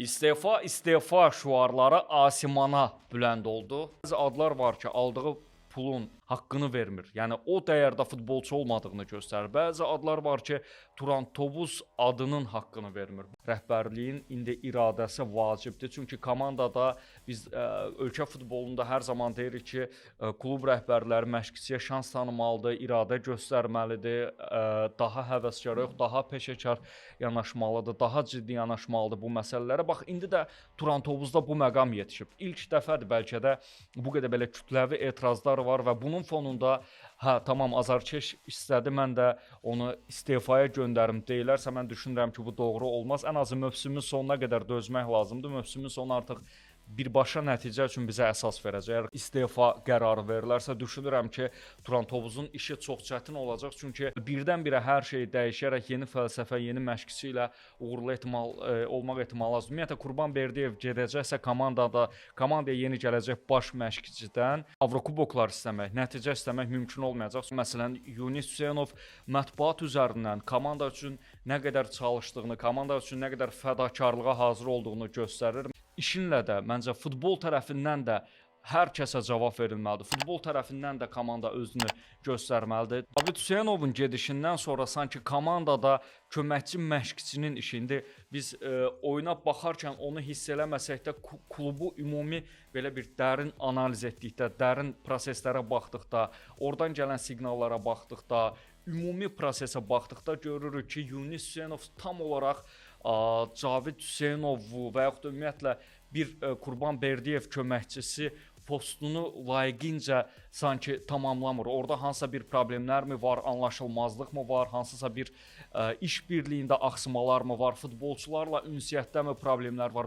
İstefa, istefa şüarları asimana bülənd oldu. Bəzi adlar var ki, aldığı pulun haqqını vermir. Yəni o dəyərdə futbolçu olmadığını göstərir. Bəzi adlar var ki, Turan Tovuz adının haqqını vermir. Rəhbərliyin indi iradəsi vacibdir. Çünki komandada biz ölkə futbolunda hər zaman deyirik ki, klub rəhbərləri məşqçiyə şans tanımalıdır, iradə göstərməlidir, daha həvəskar yox, daha peşəkar yanaşmalıdır, daha ciddi yanaşmalıdır bu məsələlərə. Bax indi də Turan Tovuzda bu məqam yetişib. İlk dəfədir bəlkə də bu qədər belə kütləvi etirazlar var və bunun fonunda hə tamam azarkeş istədi, mən də onu istefaya göndərim deyilərsə mən düşünürəm ki, bu doğru olmaz. Ən azı mövsümün sonuna qədər dözmək lazımdır. Mövsümün sonu artıq birbaşa nəticə üçün bizə əsas verəcək. Əgər istefa qərarı verilərsə düşünürəm ki, Turan Tovuzun işi çox çətin olacaq. Çünki birdən-birə hər şey dəyişərək yeni fəlsəfə, yeni məşqçi ilə uğurlu ehtimal olmaq ehtimalı azdır. Ümumiyyətlə Qurban Berdiyev gedəcəksə komandaya yeni gələcək baş məşqçidən Avrokuboklar istəmək, nəticə istəmək mümkün olmayacaq. Məsələn, Yunis Hüseynov mətbuat üzərindən komanda üçün nə qədər çalışdığını, komanda üçün nə qədər fədakarlığa hazır olduğunu göstərir. İşinlə də, məncə futbol tərəfindən də hər kəsə cavab verilməlidir. Futbol tərəfindən də komanda özünü göstərməlidir. David Hüseynovun gedişindən sonra sanki komandada köməkçi məşqçinin işi indi biz oyuna baxarkən onu hiss eləməsək də klubu ümumi belə bir dərin analiz etdikdə, dərin proseslərə baxdıqda, oradan gələn siqnallara baxdıqda, ümumi prosesə baxdıqda görürük ki, Yunis Hüseynov tam olaraq Cavid Hüseynovu və yaxud da ümumiyyətlə bir Qurban Berdiyev köməkçisi postunu layiqincə sanki tamamlamır. Orada hansısa bir problemlərmi var, anlaşılmazlıqmı var, hansısa bir iş birliyində axsımalarmı var, futbolçularla ünsiyyətdəmi problemlər var?